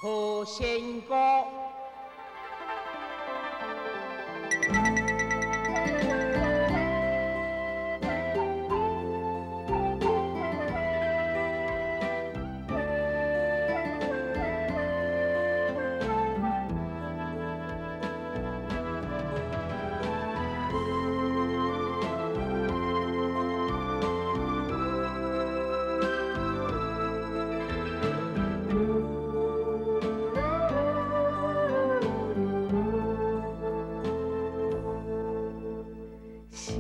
何仙姑。想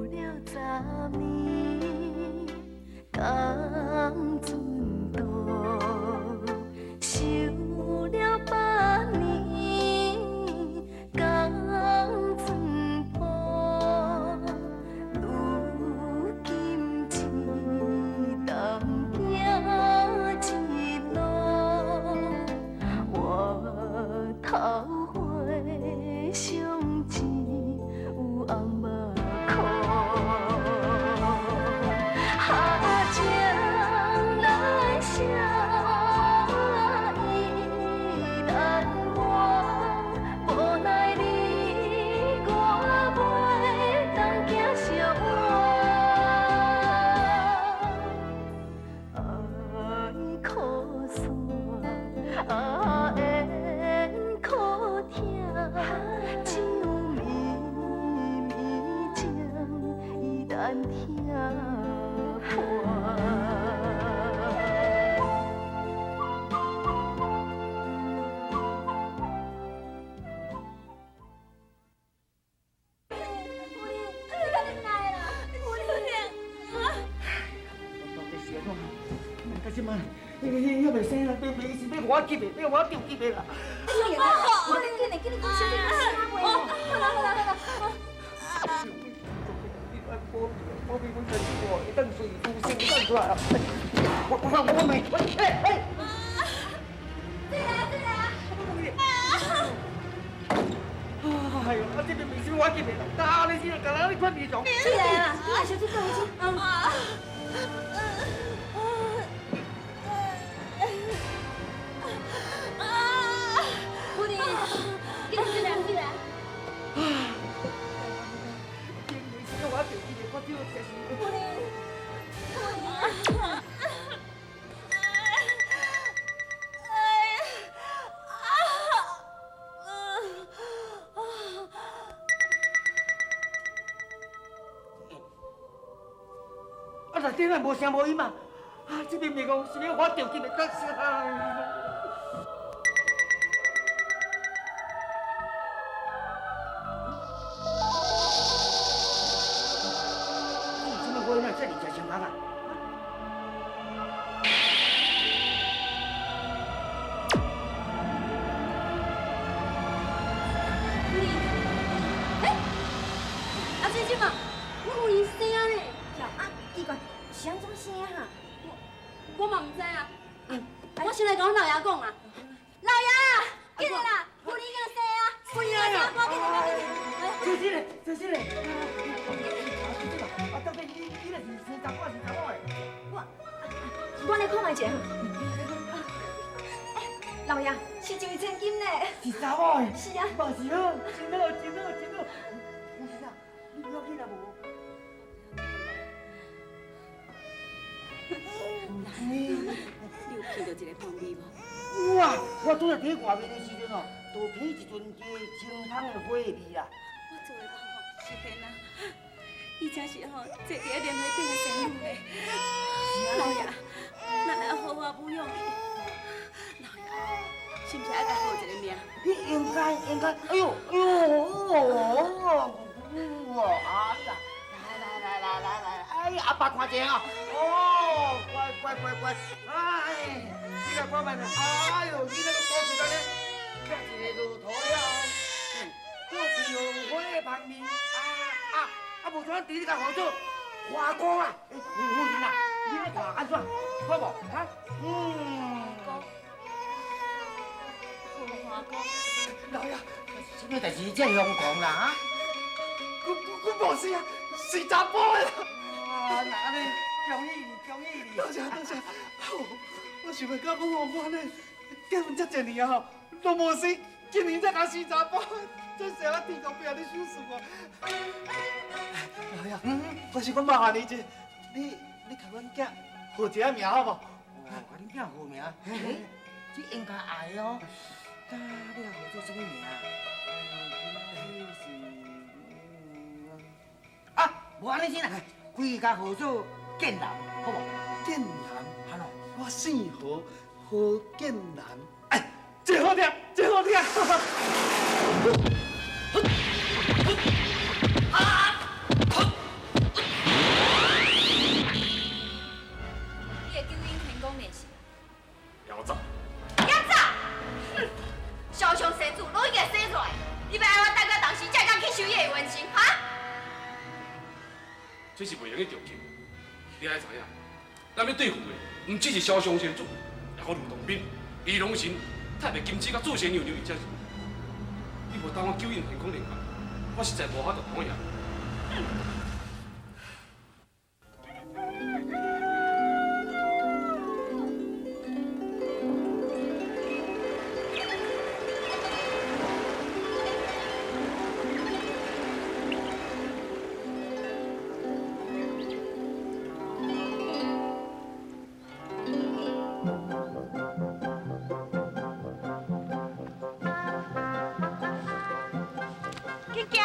了十年，江船渡；想了百年，江船破。如今一同行一路，我桃花相见有红目眶。哈情来写意难忘，无奈你我袂当行相换。爱苦散，啊缘苦疼，只有绵绵情意难听破。到底是按怎？到这摆，你你还袂生啦，明明是欲予我急的，欲予我着急的啦。我紧来，紧来，讲小声，讲声话。好啦好啦好啦。你爱保庇，保庇阮家己哦，会当随出生产出来啊！我我我我没，我哎哎。对啦对啦。哎呦，啊这明明是我急的啦，打你死，共人咧困眠床。起来啊，你来小姐倒去。啊。夫人，紧起来起来。明明是我着急的，我就这是。夫人，夫人。啊，内底哪无声无音嘛？啊，这边面讲是欲予我着急的，得是啊。什么话哪这尔食伤空啊？夫人，哎，阿姐姐嘛，阮夫人生呢？啊，奇怪，是按怎生哈？我嘛毋知啊。我先来共阮老爷讲啊。老爷，紧来啦，夫人已经生啊！夫人啊，赶紧来，赶紧来。小心嘞，小心嘞！啊，到底你你若是生查某还是查某的？我来看觅者。哎，老爷，是一位千金呢。是查某的。是啊。嘛是好，真好，真好，真好。有时啊，你不要紧啊无？你有闻到一个香味无？有啊，我拄仔伫外面的时阵哦，就闻一阵加清香的花味啦。我做的梦吼是天啊，伊才是吼坐伫咧莲花顶的仙女咧。老爷，咱来好好抚养伊。老爷，是毋是爱共号一个名？你应该应该，哎呦哎呦哦，哇哎呀，来来来来来来，哎阿爸看者哦，哦，乖乖乖乖，哎，你来看慢咧，哎呦，你那个多时间咧，变一个骆驼了，我是用花旁边，啊啊啊，无像伫你共号做花姑啊，哎，夫人啊，你咧看按怎，好无？哈，嗯。花姑，老爷，什么代志这样讲啦？哈？阮无是啊，是查埔的啦。啊，那按呢，恭喜你，恭喜你！多谢多谢。我想袂到讲予阮呢，結婚遮濟年啊吼，攏無生，今年才共生查埔，真是我天公伯咧賞賜我。老爺，我是講麻煩你一下，你共阮囝號一下名好無？哦，共恁囝號名？欸，這應該愛哦。啊，你來號做啥物名？啊，無按呢先啦，規家號做建南，好無？建南，哈嘍，我姓何，何建南。哎，這好聽，這好聽。你會九陰玄功練習？了早。了早？哼！蕭湘仙子攏已經生出來，你欲愛我等到當時才敢去收伊的冤情，哈？這是袂用得著急，你愛知影，咱欲對付的，毋只是蕭湘仙子，抑閣呂洞賓、李龍神、太白金星佮祖先娘娘，而且是，你無當我九陰玄功練完，我實在無法度講贏。緊行。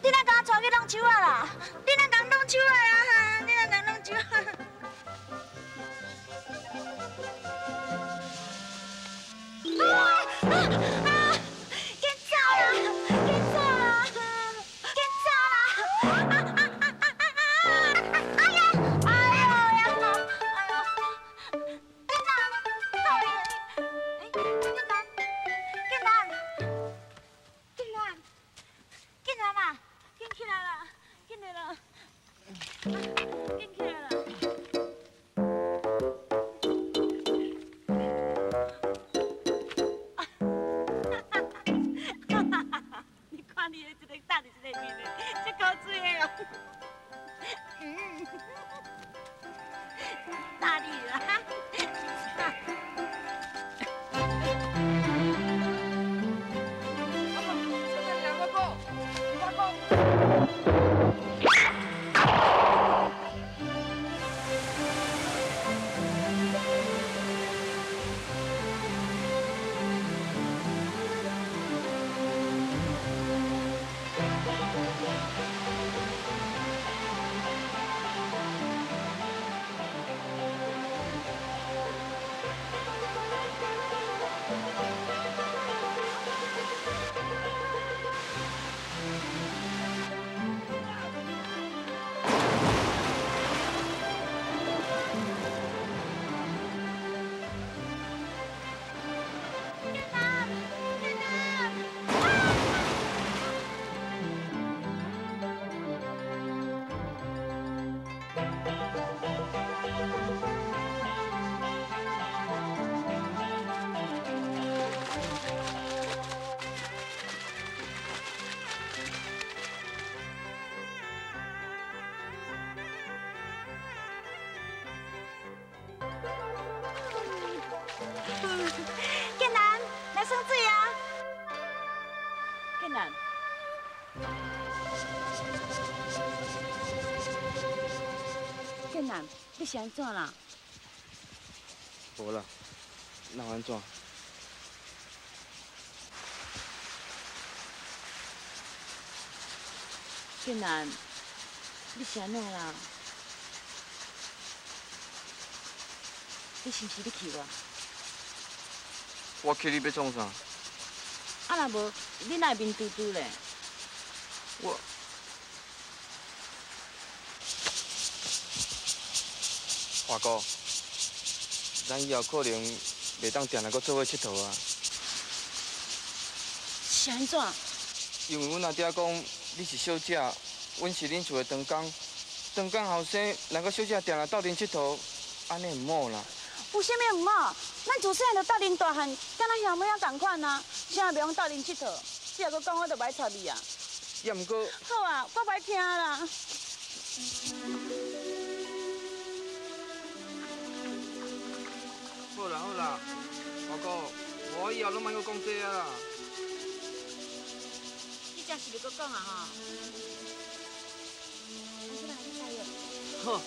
你若共我帶去弄手仔啦！你若共弄手仔啦！你若共弄手仔！啊啊啊！緊走啦！緊走啦！緊走啦！啊啊啊啊啊！哎呀！哎呦呀！哎呦！建南，到底？哎，建南，建南，建南，建南啊！緊起來啦！緊來啦！緊起來啦！你看你的這個搭佇這個面的，這夠水的哦。嗯，大力啦！建南，建南，建南，來耍水啊！建南，建南，你是按怎啦？無啦，哪有按怎？建南，你是按怎啦？你是毋是咧氣我？我氣你欲創啥？啊，若無，你哪會面嘟嘟咧？我華哥，咱以後可能袂當定定閣做伙𨑨迌啊。是按怎？因为阮阿爹讲你是小姐，阮是恁厝的长工，长工后生人佮小姐定定斗阵𨑨迌，按呢毋好啦。有啥物毋好？咱自细汉就斗阵大汉，敢若兄妹仔仝款啊，啥袂用斗阵𨑨迌？你若阁讲，我就袂睬你啊。也毋过。好啊，我袂听啦。好啦好啦，华哥，我以后拢莫阁讲这啊啦。你这是欲阁讲啊吼？我这摆去加药。好。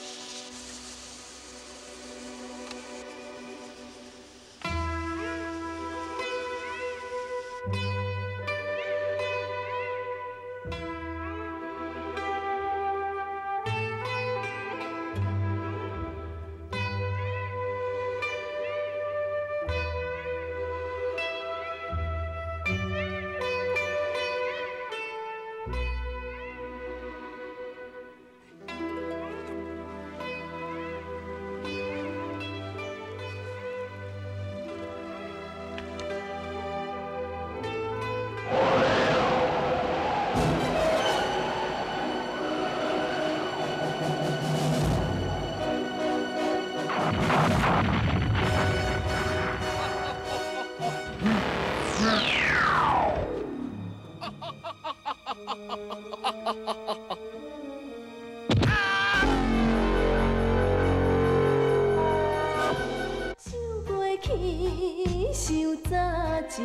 想过去，想早前，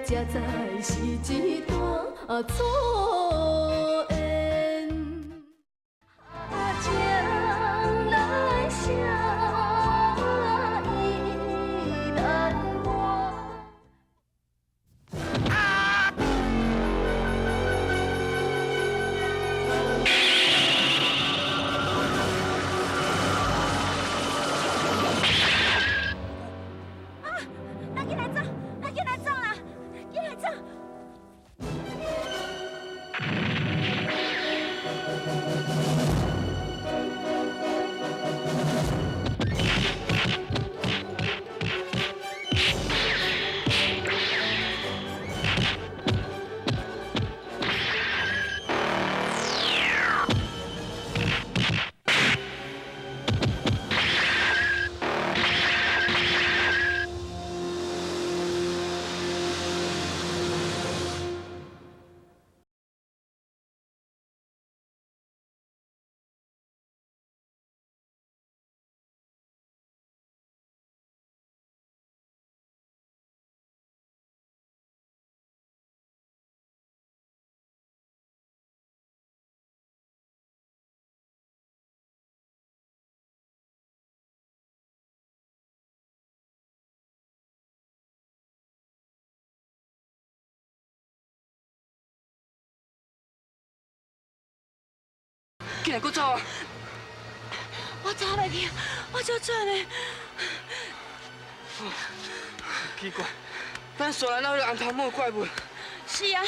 才知是一段错缘。将来写意难忘。啊！咱紧来走，咱紧来走啦，紧来走！起来，阁走啊！我走袂去，我足喘的。奇怪，咱煞来哪有红头毛怪物？是啊，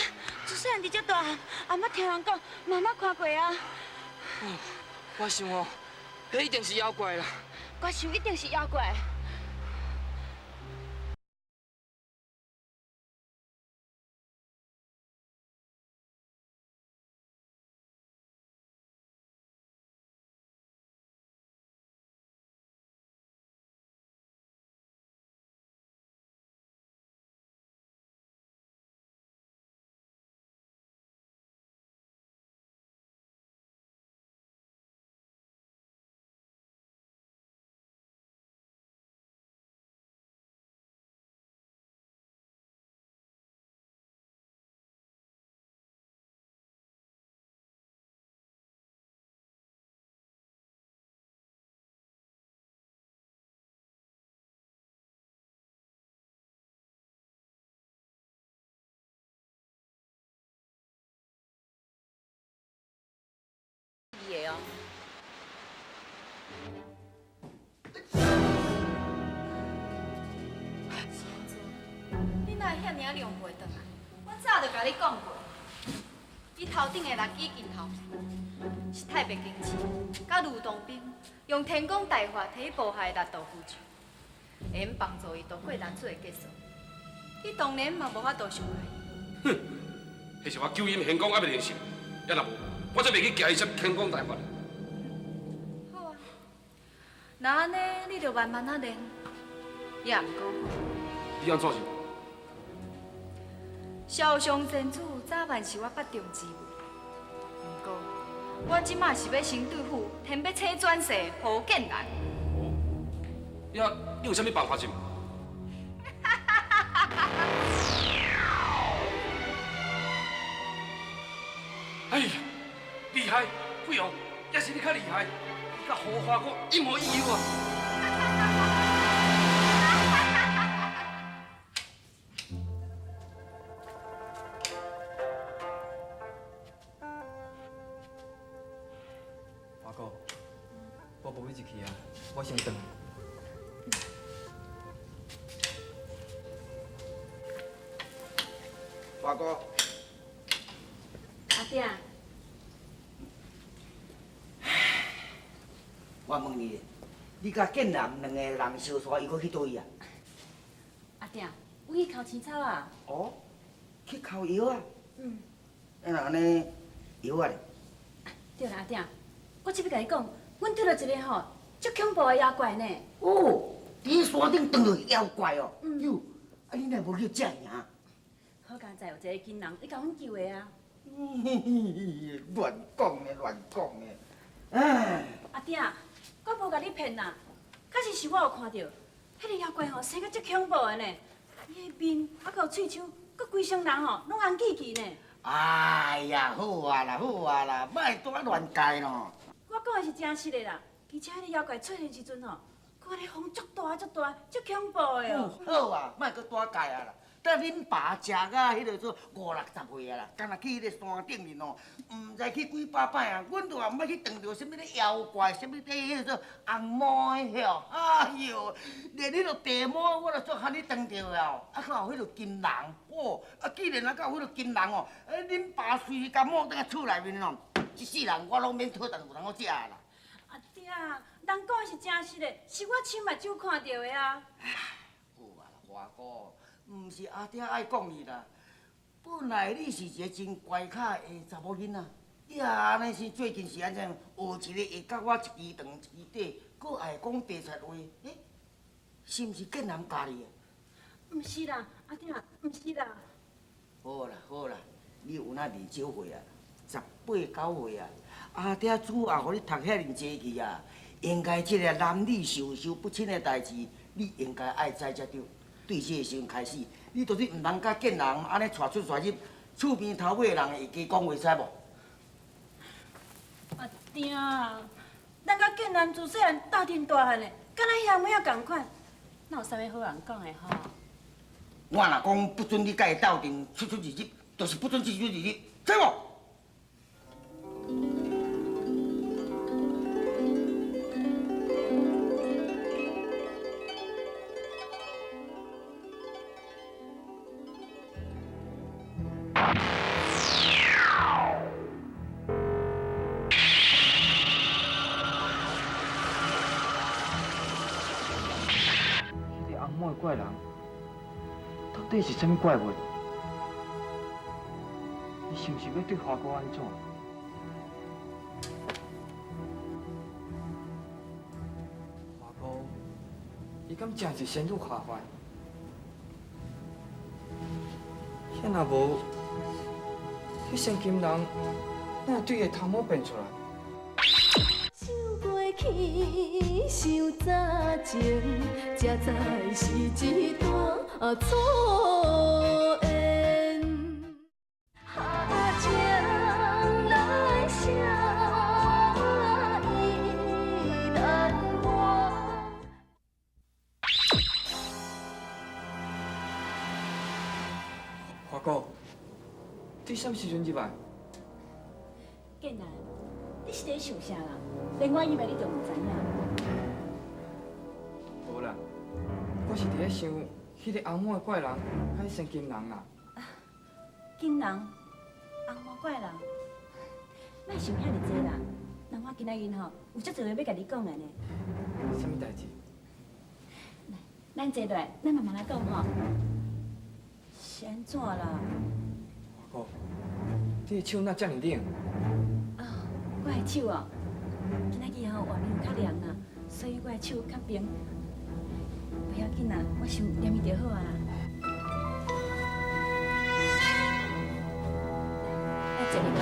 自细汉伫遮大汉，也捌听人讲，嘛捌看过啊。哦，我想哦，彼一定是妖怪啦。我想一定是妖怪。伊的哦。你哪会遐尔凉袂转来？我早就共你讲过，伊头顶的六支镜头是太白金星佮吕洞宾用天公大法提去布下的六道符咒，会用帮助伊渡过难处的结束。伊当然嘛无法度伤害。哼，彼是我九阴玄功犹未练成，也若无，我才袂去行伊这天公大法。好啊，若按呢，你就慢慢仔练，也毋过。你按怎想？潇湘仙子早晚是我腹中之物，毋过我这马是欲先对付天欲请转世何建南。哦，呀，你有啥物办法是毋？哎呀，厉害，飞鸿，也是你较厉害，你佮荷花哥一模一样啊！华哥，我无欲入去啊，我先转。华哥。阿鼎，我问你，你佮建南两个人相煞，伊阁去佗位啊？阿鼎，阮去剾青草啊。哦，去剾药啊？嗯。啊，若按呢药仔咧？对啦，阿鼎，我这欲共你讲，阮拄著一个吼足恐怖的妖怪呢。哦，伫山顶撞著妖怪哦。嗯。哟，啊你若无去食赢？好佳哉有一个金人，伊共阮救的啊。乱讲的，乱讲的，唉。阿鼎，我无共你骗啦，确实是我有看著，彼个妖怪吼生甲足恐怖的呢，伊的面啊，阁有喙须，阁规身人吼拢红记记呢。哎呀，好啊啦，好啊啦，莫拄仔乱改咯。我讲的是真实的啦，而且彼个妖怪出现时阵吼，阁按呢风足大足大，足恐怖的哦。好啊，莫阁多改啊啦。等恁爸食到彼个做五六十岁啊啦，敢若去彼个山顶面哦，毋知去几百摆啊，阮都也毋捌去撞著啥物咧妖怪，啥物咧彼个做红毛的晓，哎哟，连彼个地魔我都足罕咧撞著啊，啊，阁有彼个金人，哦，啊，既然啊，阁有彼个金人哦，恁爸随时共摸倒来厝内面哦，一世人我拢免讨啖有人好食啦。阿鼎，人讲的是真实的，是我亲目睭看著的啊。好啊，华哥。毋是阿鼎爱讲你啦，本来你是一个真乖巧的查某囡仔，你啊按呢是最近是按怎？学一个会佮我一支长一支短，阁爱讲白贼话，欸，是毋是建南教你的？毋是啦，阿鼎，毋是啦。好啦好啦，你有哪未少岁啊？十八九岁啊，阿鼎主要予你读遐尔济去啊，应该这个男女授受不亲的代志，你应该爱知才对。对这个时阵开始，你就是毋通佮见人按呢带出带入，厝边头尾的人会加讲话，知无？阿鼎，咱佮建南自细汉斗阵大汉的，敢若兄妹仔仝款，哪有啥物好人讲的吼？我若讲不准你佮伊斗阵出出入入，就是不准出出入入，知无？怪人到底是啥物怪物？伊是毋是欲对华哥按怎？华哥，伊敢真是仙女下凡？遐若无，彼仙金人哪会对伊的头毛变出来？想过去，想早前，才知是一段错缘。情来写意难忘。华哥，你啥物时阵入来？建南，你是伫想啥啦？连我以为你都毋知影。无啦，我是伫咧想彼个红毛的怪人，佮彼仙金人啦。金人，红毛怪人，莫想遐尔济啦。人我今仔日吼有足济话欲共你讲的呢。啥物代志？来，咱坐落来，咱慢慢来讲吼。是按怎啦？华姑，你的手哪遮爾冷？哦，我的手哦，今仔日吼外面較涼啦，所以我的手較冰。不要緊啦，我想黏伊就好啊啦。來，坐你講。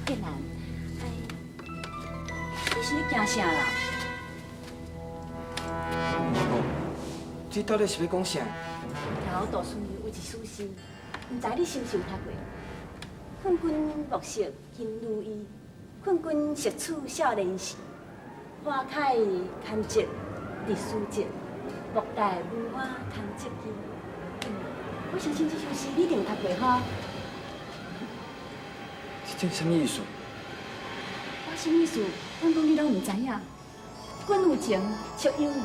建南，哎，你是咧驚啥啦？阿姑，這到底是欲講啥？頭大書有一首詩，毋知你是毋是有讀過？困君暮色金如意，困君熟处少年时。花开堪折直须折，莫待无花堪折枝。我相信这首诗你一定有读过吼。这啥物意思？我啥意思？敢讲你拢毋知影？君有情，妾有意。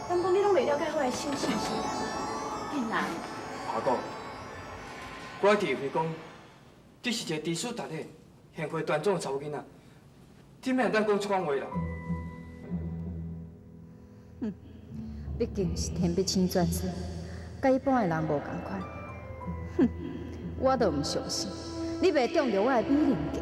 敢讲你拢袂了解我的心是毋是？建南，阿姑，我一直以为讲，你是一个知书达理、贤惠端庄的查某囡仔，你欲会当讲这款话啦？哼，毕竟是田碧青转世，佮一般的人无仝款。哼，我都毋相信，你袂中著我的美人计。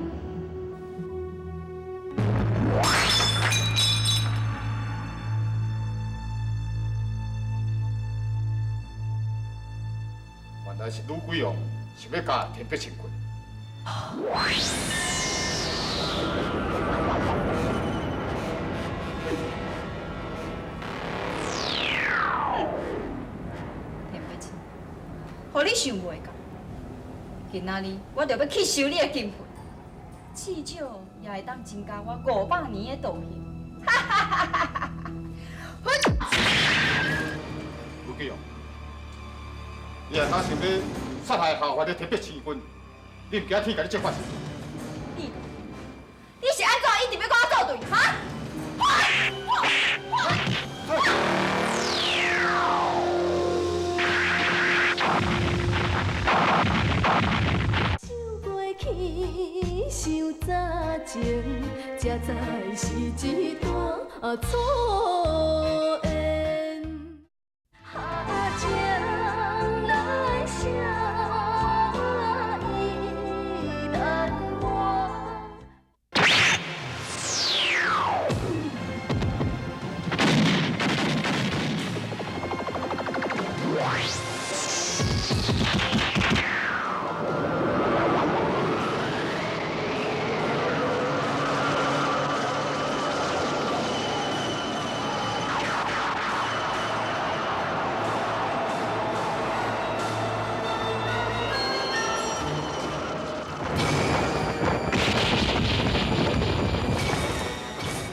原来是女鬼王想欲共田伯清过。田伯清，予你想袂到，今仔日我就欲吸收你的金魂，至少也会当增加我500年的道行。哈哈哈哈哈！女鬼王，你若当想欲杀害下凡的田伯清君，你毋惊天共你责罚是？你，你是按怎一直欲佮我作对，哈？想过去，想早前，才知是一段错缘。情难舍，意难忘。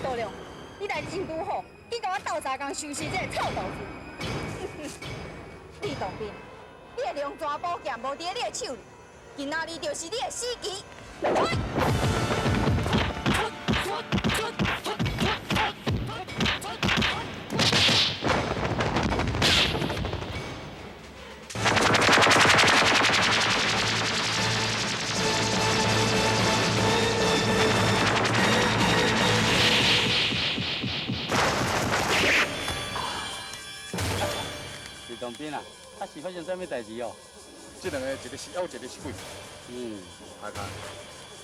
道亮，你来真拄好，去共我斗相共收拾这个臭豆腐。李洞宾，你的龙泉宝剑无伫你的手里，今仔日就是你的死期。李洞宾啊，啊是发生啥物代志哦？这两个一个是妖，一个是鬼。阿卡，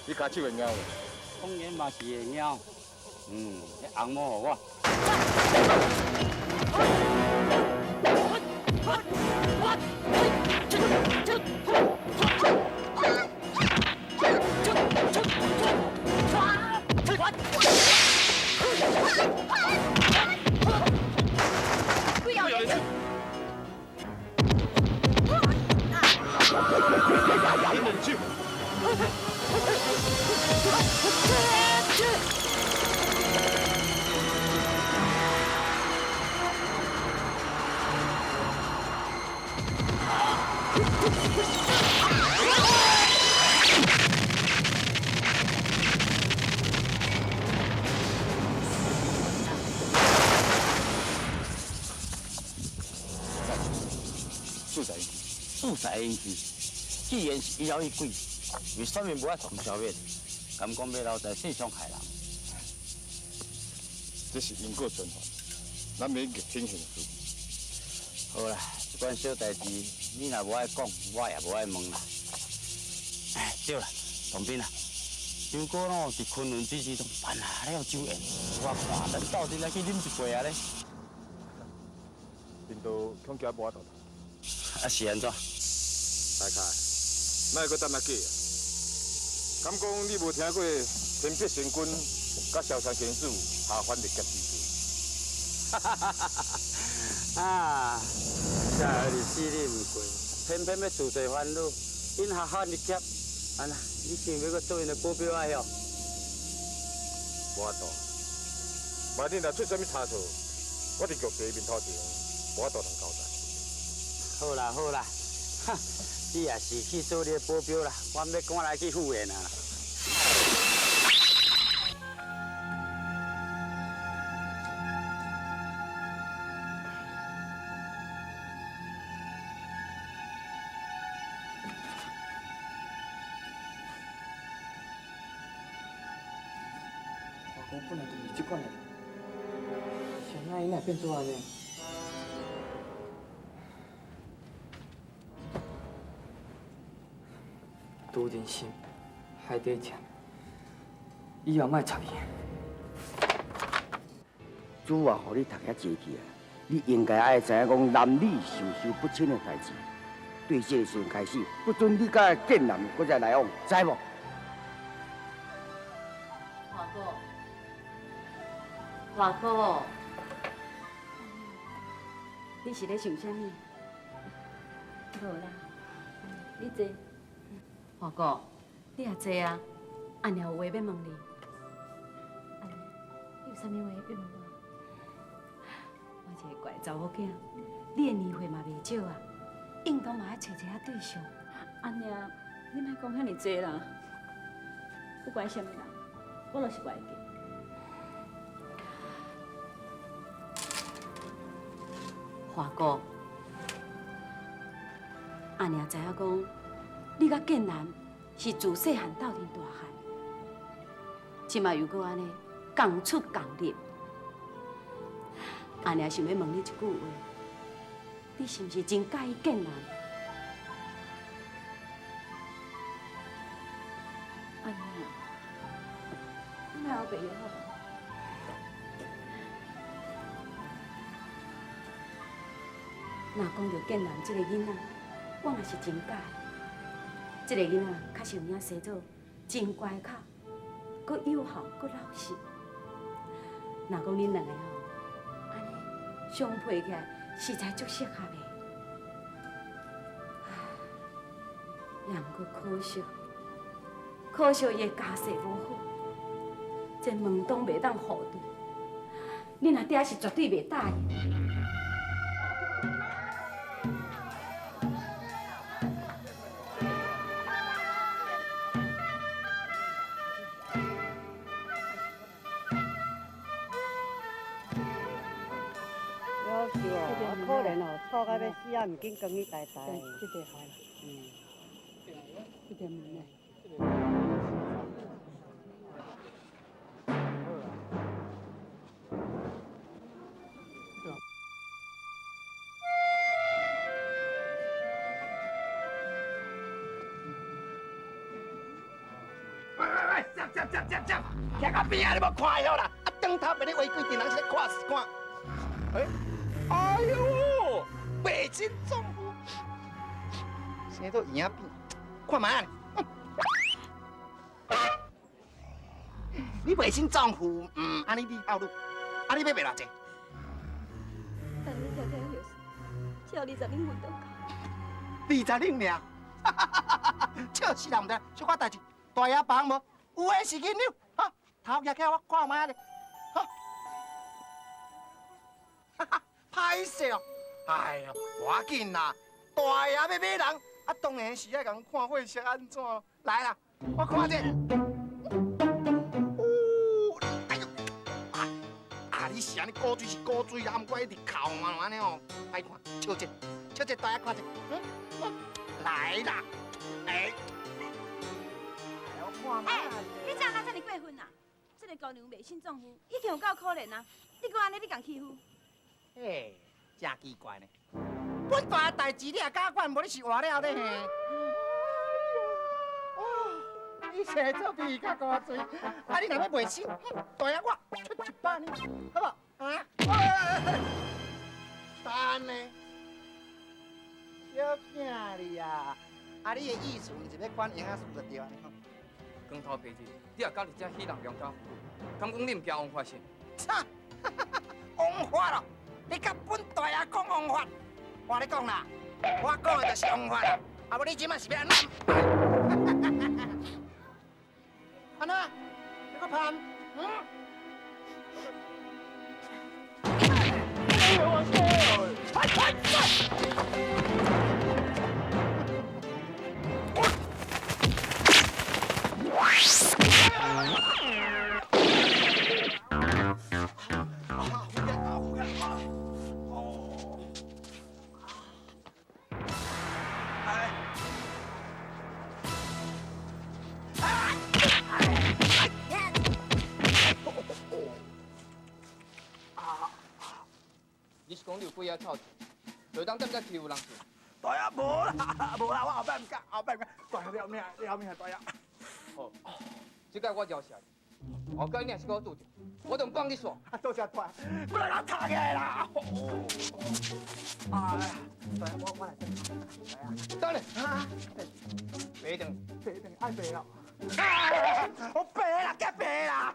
你跤手会猫无？当然嘛是会猫。彼红毛予我。不要脸！你两手。自在，自在引起。既然是伊妖伊鬼，为啥物无爱同消灭？敢讲欲留在世上害人？這是因果循環，咱免逆天行事。好啦，這款小代誌，你若無愛講，我也無愛問啦。哎，對啦，唐斌啊，張哥喏，佇昆崙水池中辦下了酒宴，我看咱鬥陣來去啉一杯啊咧。貧道恐驚無法度。啊是按怎？大凯，莫閣等啊假啊！敢講你無聽過天碧神君佮蕭山仙子下凡入劫之事？啊，這个日子你毋過，偏偏欲自找煩惱，𪜶下凡入劫，按怎？你想欲閣做𪜶的保鏢仔喲？無法度，萬一若出啥物差錯，我佇玉帝面頭前無法度通交代。好啦好啦，哈，你也是去做你的保鏢啦，我欲趕來去赴宴啊。我讲本來就是這款的人，是按怎伊會變做按呢？渡人心，海底情，以後莫插伊。主啊，予你讀遐濟去啊，你應該愛知影講男女授受不親的代誌。對這個時陣開始，不准你佮建南閣再來往，知無？華哥，華哥，你是咧想啥物？無啦，你坐。華哥，你也坐啊。阿娘有話欲問你。阿娘，你有啥物話欲問我？我一个怪查某囝，你的年岁嘛袂少啊，應當嘛愛揣一下對象。阿娘，你莫講遐爾濟啦。不管啥物人，我攏是無愛嫁。華哥，阿娘知影講，你佮建南是自細漢鬥陣大漢，這馬又閣按呢仝出仝入。阿娘想欲問你一句話，你是毋是真佮意建南？阿娘，你莫烏白用好無？若講著建南這个囡仔，我嘛是真佮意。這个囡仔確實有影生做真乖巧，閣友好，閣老實。若講恁兩个吼，按呢相配起來，實在足適合的。也毋過可惜，可惜伊的家世無好，這門當袂當戶對。恁阿爹是絕對袂答應。可憐哦，臭到欲死啊，毋緊扛去台台。這個好啦。嗯。這個門呢？喂喂喂，接接接接接，徛到邊仔你無看曉啦？啊，轉頭袂咧話幾陣人是咧看死看。欸哎呦，白金丈夫，生做婴仔变，看覓啊？你袂信丈夫，按呢你后女，啊你欲卖偌济？等你听听就是，只要20两份就够。20两尔，笑死人毋知，小可代志，大爷帮无？有的是银两，哈，头举起来我看覓咧，哈，哈哈。歹势哦，哎哟，无要紧啦，大爷欲买人，啊，当然是爱共看货色按怎。來啦，我看者。哦，哎呦，啊，你是按呢古錐是古錐啊，毋過一直哭嘛，按呢哦，歹看，笑者，笑者，大爺看者，來啦，哎，我看覓。欸，你這哪遮爾過分啊？這這个姑娘袂信丈夫，已经有够可怜啊！你閣按呢欲共欺负？嘿，真奇怪呢。本大的代志你也敢管，无你是活了咧嘿？哦，你生做比伊较古锥，啊你若欲袂信，大爷我出一百呢，好无？啊？等呢，小囝你啊，啊你的意思毋是欲管营养师就对啊？光头白日，你也敢伫遮戏弄良家妇女，敢讲你毋惊王法是？切，王法咯！你佮本大爷讲王法，我咧讲啦，我讲的就是王法啦。啊无你这马是欲按怎？按怎？你阁攀？嗯？哎呦我操！快快快！你是讲你有几仔臭钱，就会当踮遮欺负人是？大爷无啦，无啦，我后摆毋敢，后摆毋敢。大爷了命，了命，大爷。好，这摆我饶赦你，后摆你若是阁拄著，我就毋放你煞。多谢大爷，我来踢起来啦！哎呀，大爷，我来等。等咧，白转，白转，爱白哦。我白啦，结白啦。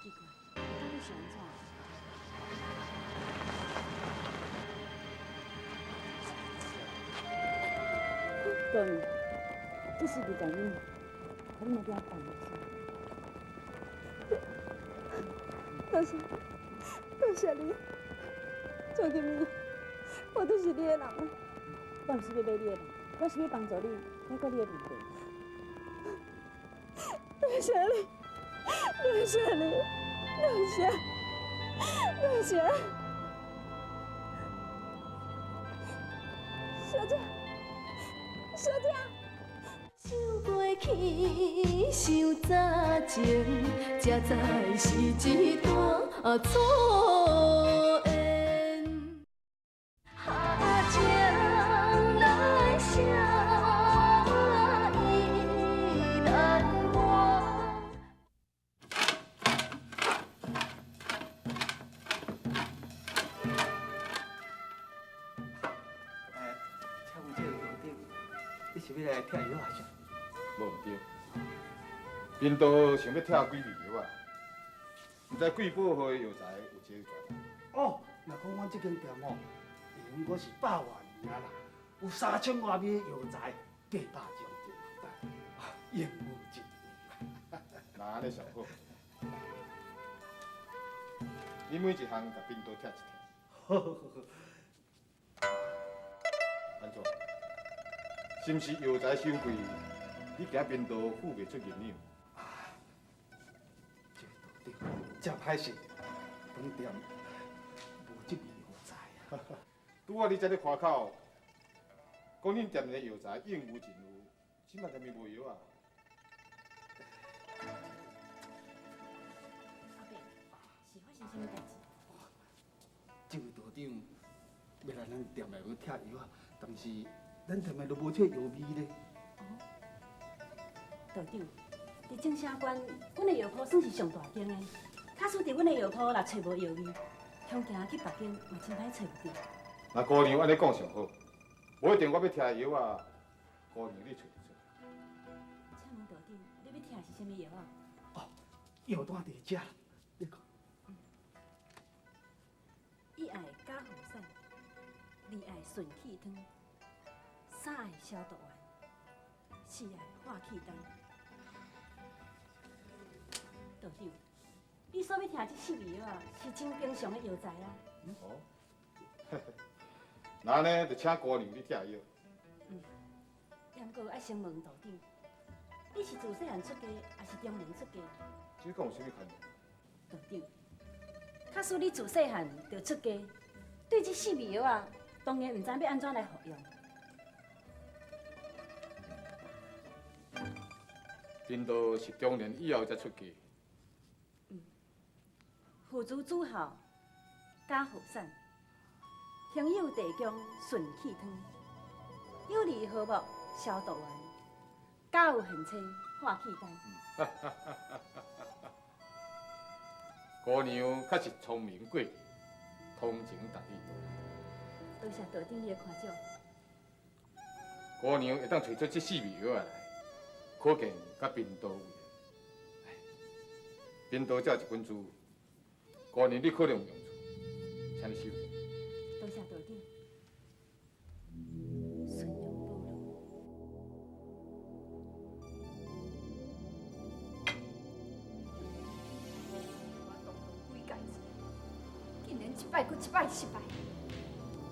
奇怪，到底是按怎？对，这是二十年，你莫叫我办多谢，多谢你，从今暝，我就是你的人啊！我毋是欲买你的人，我是欲帮助你解决你的问题。多谢你，多谢你，多谢，多谢。小姐，小姐。想过去，想早前，才知是一段错缘。情难舍，意难忘。请问这个道长，你是欲来拆药还是？无毋对，贫道想欲拆几味药仔，毋知贵宝号的药材有这个全？哦，若讲阮这间店吼，用过是百外年啊啦，有3000外味的药材，800种就有，啊，应有尽有。那按呢上好，你每一项共贫道拆一拆。好好好好。按怎？是毋是药材伤贵？你惊贫道付袂出银两？啊，这个道长真歹势，本店无这味药材啊。拄仔你才咧夸口，讲恁店的药材应有尽有，这马敢咪无药啊？阿伯，是发生啥物代志？这位道长欲来咱店内欲拆药仔，但是咱店内都无这药味咧。道长，伫正城关，阮的药铺算是上大间的。假使伫阮的药铺若揣无药味，恐惊去别间嘛真歹揣有著。那姑娘按呢讲上好，无一定我欲拆的药仔，姑娘你揣会出。请问道长，你欲拆的是啥物药仔？哦，药单伫遮啦，你讲。一爱加红散，二爱顺气汤，三爱消毒丸，四爱化气丹。道长，你所欲听这四味药仔，是真平常的药材啊。哦，那按呢，就请姑娘你拆药。嗯，不过爱先问道长，你是自细汉出家，抑是中年出家？这讲有啥物关系？道长，假使你自细汉就出家，对这四味药仔，当然毋知欲按怎来服用。贫道是中年以后才出家。父慈子孝，家和善，兄友弟恭，顺气汤，友谊和睦，消毒丸，家有贤妻，化气丹。姑娘确实聪明过人，通情达理。多谢道长你的夸奖。姑娘会当揣出这四味药仔来，可见佮贫道有缘。贫道这有一本书，姑娘你可能有用处，请你收。多谢道长。顺用宝路。我动动几届子，竟然一摆阁一摆失败，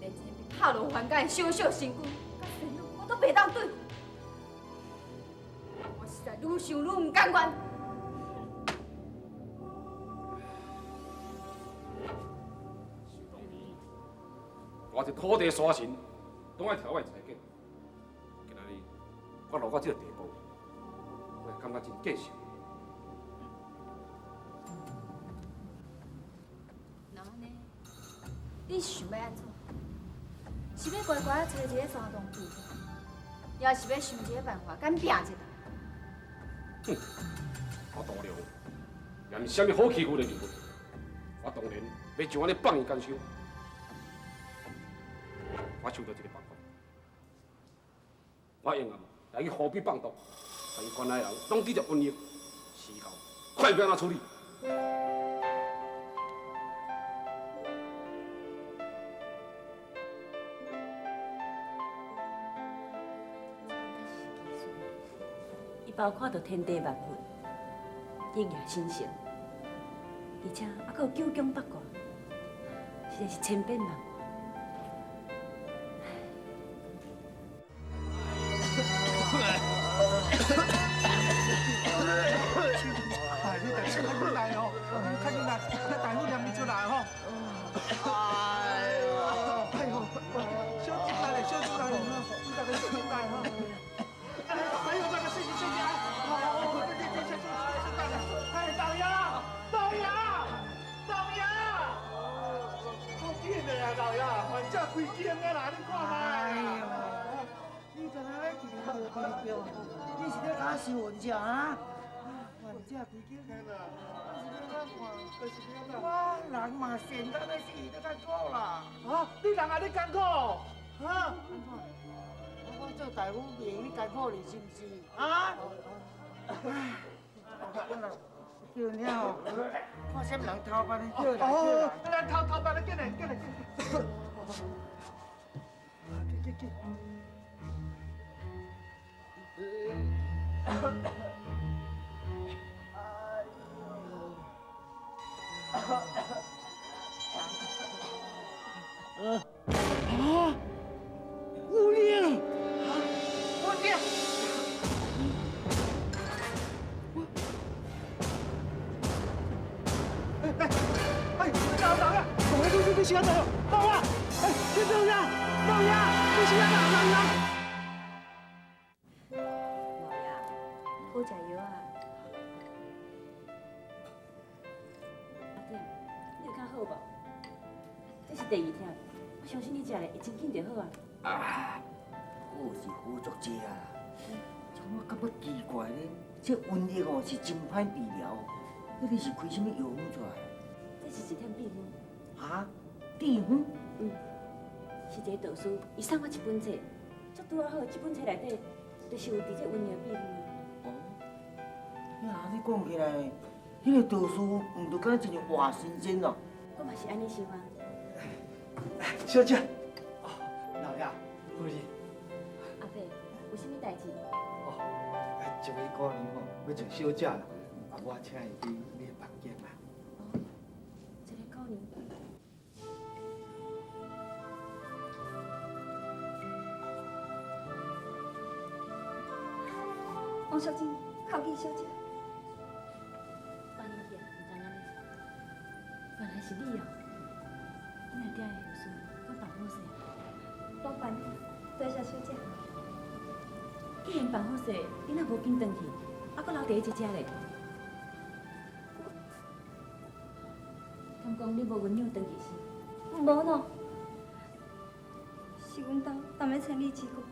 连一个被拍落凡间的小小神君佮仙女，我都袂当对付。我实在愈想愈毋甘愿。我这土地山神，拢爱听我的裁决。今仔日我落到这个地步，我会感觉真见笑。那按呢？你是想欲按怎？是欲乖乖揣一个山洞住，抑是欲想一个办法，共拼一下？哼！我杜良也毋是啥物好欺负的人物，我当然袂就按呢放伊甘心。我想到一个办法，我用暗来去河边放毒，共伊关内人拢得著瘟疫，死到看伊欲按怎处理。伊包括著天地万物，日夜神圣，而且犹阁有九宫八卦，实在是千变万化。哎，你大夫较紧来哦，较紧来，那大夫念伊出来吼。哎呦，哎呦，小姐来，小姐来，你大家小姐来哈。哎呦，那个谢谢谢谢啊！好，对对对，谢谢谢谢大家。哎，老爷，老爷，老爷，好紧的啊，老爷，患者规间的啦，你看觅。你敢若咧伫咧开票，你是咧共我收云者啊？患者规间的啦，你是咧看，就是咧我人嘛善到欲死，都艰苦啦。啊，你人也咧艰苦？啊？我做大夫袂用你艰苦哩，是毋是？啊？叫了，看啥物人头班的叫来叫来。来头头班的进来进来进来。进进进。啊！有灵！我爹！哎哎哎！老老爷，老爷，你你是按怎？老爷，哎，你老爷，老爷，你是按怎？老爷。老爷，好食药啊！阿店，你有较好无？这是第二天，我相信你食咧会真紧就好啊。啊，好是好足济啊！我感觉奇怪咧，这瘟疫哦是真歹治疗，你是开啥物药方出来？这是一忝秘方。哈？秘方？嗯，是一个道士，伊送我一本册，足拄仔好，这本册内底就是有治这瘟疫的秘方。哦，你按呢讲起来，彼个道士毋就敢若亲像活神仙咯？我嘛是按呢想啊。小姐，哦，老爷，夫人。阿伯，有啥物代志？哦，一位姑娘吼，欲找小姐啦，啊，我请伊去你的房间啦。哦，一个姑娘。王淑贞，叩见小姐。万年去啊，毋通按呢。原来是是你哦。你阿爹的后事敢办好势？拢办了，多谢小姐。既然办好势，你若无紧转去，啊，阁留伫咧这遮咧？敢讲你无阮娘转去是？无喏，是阮兜踮咧千里之国，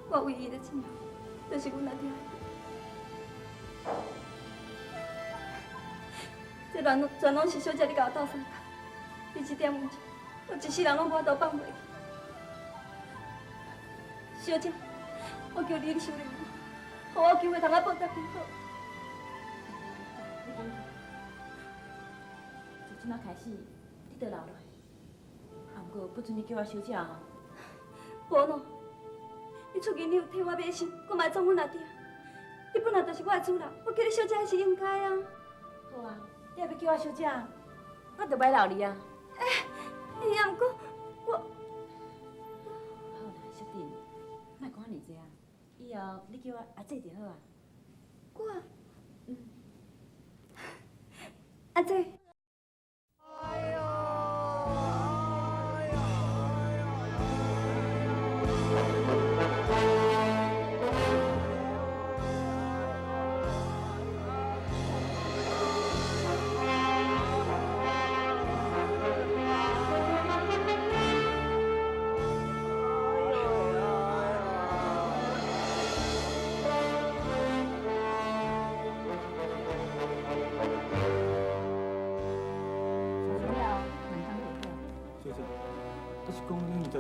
我唯一的亲人就是阮阿爹。这全全拢是小姐你共我斗相共，你这点问题，我一世人拢无法度放袂记。小姐，我求你，你收留我，予我有机会通仔报答你好。你讲，从这摆开始，你就留落来。啊，毋过不准你叫我小姐哦。无喏，你出银两替我买心，阁嘛会创阮阿爹。你本来就是我的主人，我叫你小姐是应该啊。好啊，你若欲叫我小姐，我就袂留你啊。欸，啊，毋过我……好啦，淑珍，莫讲遐尔济啊，以后你叫我阿姐就好啊。我，阿姐。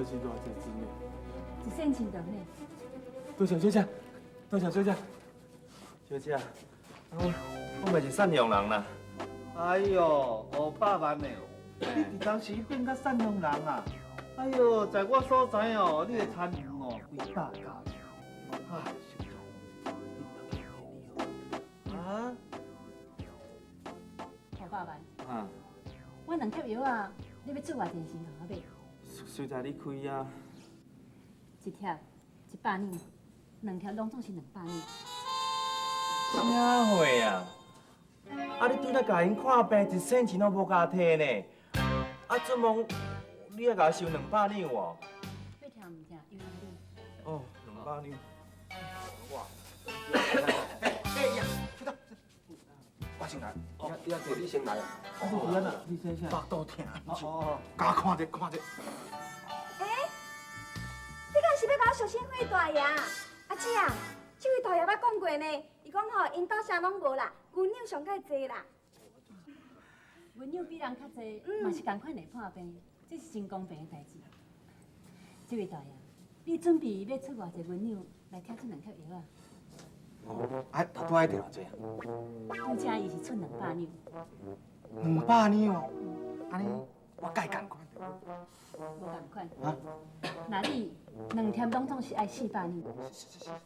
是偌济钱呢？一仙钱就免。多谢小姐，多谢小姐。小姐，我嘛是赡养人啦。哎哟，500万的，你伫当时变甲赡养人啊？哎哟，在我所知哦，你的田园哦，几百甲。哎，小姐，你大家啊？500万。啊。我两贴药啊，你欲出偌济钱予我买？随在你开啊！一贴100两，两贴拢总是200两。啥货啊？啊，你拄才共𪜶看病，一仙钱拢无共提呢。啊，这么你爱共我收200两哦？欲听毋听，由你。哦，200两。我。哎呀，去到。我先来，你坐，你先来。哦，你先下。腹肚疼。哦。加看者，看者。欸，你敢是欲共我绍兴会大爷？阿姊啊，这位大爷捌讲过呢，伊讲吼，𪜶兜啥拢无啦，牛奶上盖济啦。牛奶比人较济，嘛是仝款会破病，这是真公平的代志。这位大爷，你准备欲出偌济牛奶来贴这两贴药啊？哦，啊，头拄仔提偌济啊？拄才伊是出200两。 200两哦，按呢我佮伊仝款。无仝款。啊？那你两贴拢总是爱400两。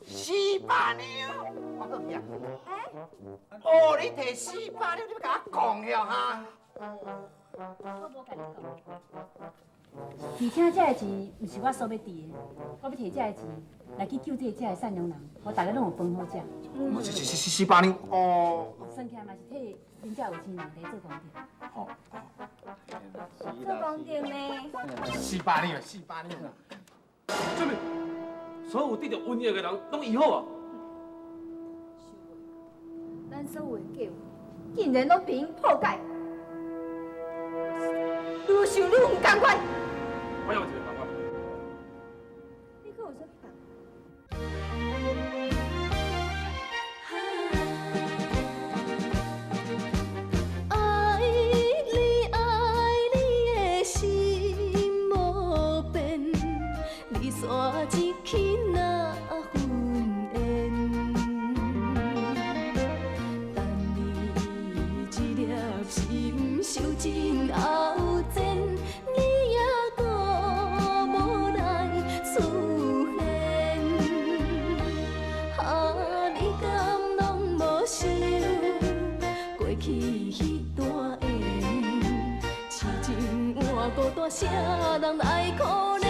400两？我阁去啊！哦，你提400两，你欲共我讲了哈？我无共你讲。而且这个钱毋是我所欲挃的，我欲提这个钱来去救济这个赡养人，予大家拢有饭好食。哦，是400两哦。算起来嘛是替恁遮有钱人伫做功德。哦。做功德呢？400两，400两。啥物？所有得著瘟疫的人拢医好啊？咱所有的计划，竟然拢被𪜶破解，愈想愈毋甘愿。我有一个办法。你阁有啥物办法？爱你爱你的心无变，离散一起若分缘。等你这粒心受尽后煎，你犹阁无来出现。啊，你敢拢无想过去彼段缘？痴情换孤单，谁人来可怜？